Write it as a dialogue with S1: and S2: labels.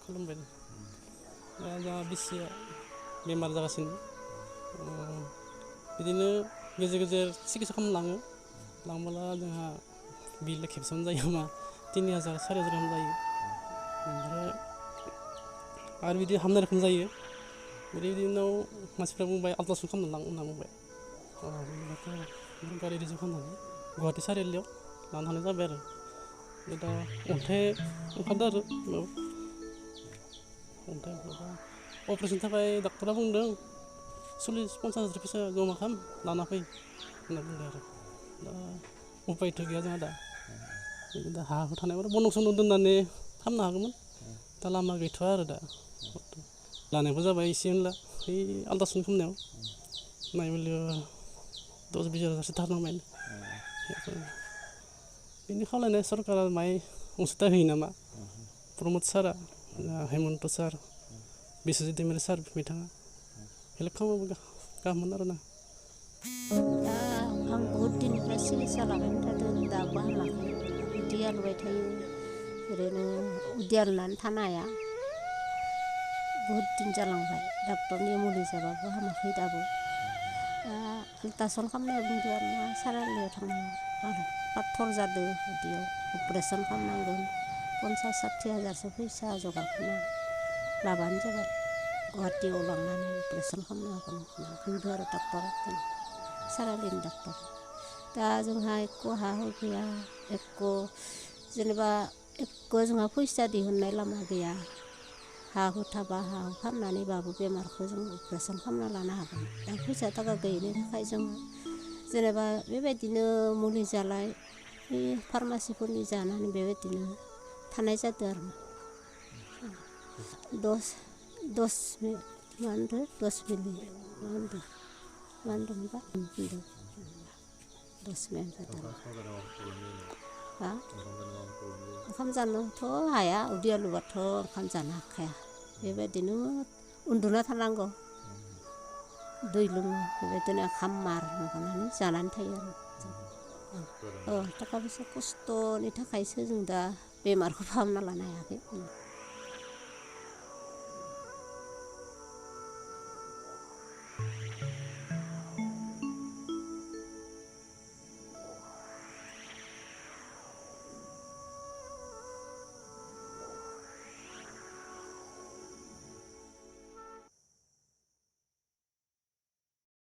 S1: खुलुमबाय दा जोंहा बिसिया बेमार जागासिनो बिदिनो गेजेर गेजेर सिकित्सा खालामनो लाङो लांबोला जोंहा बिल खेबसेयावनो जायो मा 3000 4000 गाहाम जायो ओमफ्राय आरो बिदि हामनाय रोखोम जायो बिदि उनाव मानसिफ्रा बुंबाय आल्ट्रासाउन्ड खालामनो लां होनना बुंबाय बिनिफ्रायथ' गारि रिजार्भ खालामनानै गुवाहाटि सारिआलियाव लानो हानाय जाबाय आरो दा अन्थाइ ओंखारदों आरो अन्थाइ ओंखारबा अपारेशननि थाखाय डक्टरा बुंदों 40-50 हाजार फैसा जमा खालाम लाना फै होनना बुंदों आरो दा उपायथ' गैया जोंहा दा हा हु थानायफोरा बन्दक सन्दक दोननानै खालामनो हागौमोन दा लामा गैथ'आ आरो दा लानायबो जाबाय एसे होनला बै आल्ट्रासाउन्ड खालामनायाव नायबोला 10-20 हाजारसो थारनांबाय बिनि खावलायनाय सरकारा माय अनसुंथाइ होयो नामा प्रमद सारआ हेमन्त सार बिस्वजित दैमारि सार बिथाङा हेल्प खालामोबा गाहाममोन आरोना
S2: दा आं बहुद दिननिफ्राय सिकित्सा लाबाय थादों दाबो हामाखै उदै आलुबाय थायो ओरैनो उदै आलुनानै थानो हाया बहुद दिन जालांबाय डक्टरनि मुलि जाबाबो हामाखै दाबो दा आल्ट्रासाउन्ड खालामनायाव बुंदों आरो ना सारिआलियाव थांनायाव आरो पाथर जादों उदैयाव अपारेशन खालामनांगोन 50-60 हाजारसो फैसा जगार खालामना लाबानो जाबाय गुवाहाटियाव लांनानै अपारेशन खालामनो हागोन होनना बुंदों आरो डक्टरा सारिआलिनि डक्टर दा जोंहा एख' हा हु गैया एख' जेनेबा एख' जोंहा फैसा दिहुननाय लामा गैया हा हु थाबा हा हु फाननानैबाबो बेमारखौ जों अपारेशन खालामना लानो हागोन दा फैसा थाखा गैयिनि थाखाय जों जेनेबा बेबायदिनो मुलि जालाय बे फार्मासिफोरनि जानानै बेबायदिनो थानाय जादों आरो मा होनदों 10 मिलि मा होनदोंमोनबा 10 मिलि जादों हा ओंखाम जानोथ' हाया उदै आलुबाथ' ओंखाम जानो हाखाया बेबायदिनो उन्दुना थानांगौ दै लोङो बेबायदिनो ओंखाम माबानानै जानानै थायो आरो थाखा फैसा खस्थ'नि थाखायसो जों दा बेमारखौ फाहामना लानो हायाखै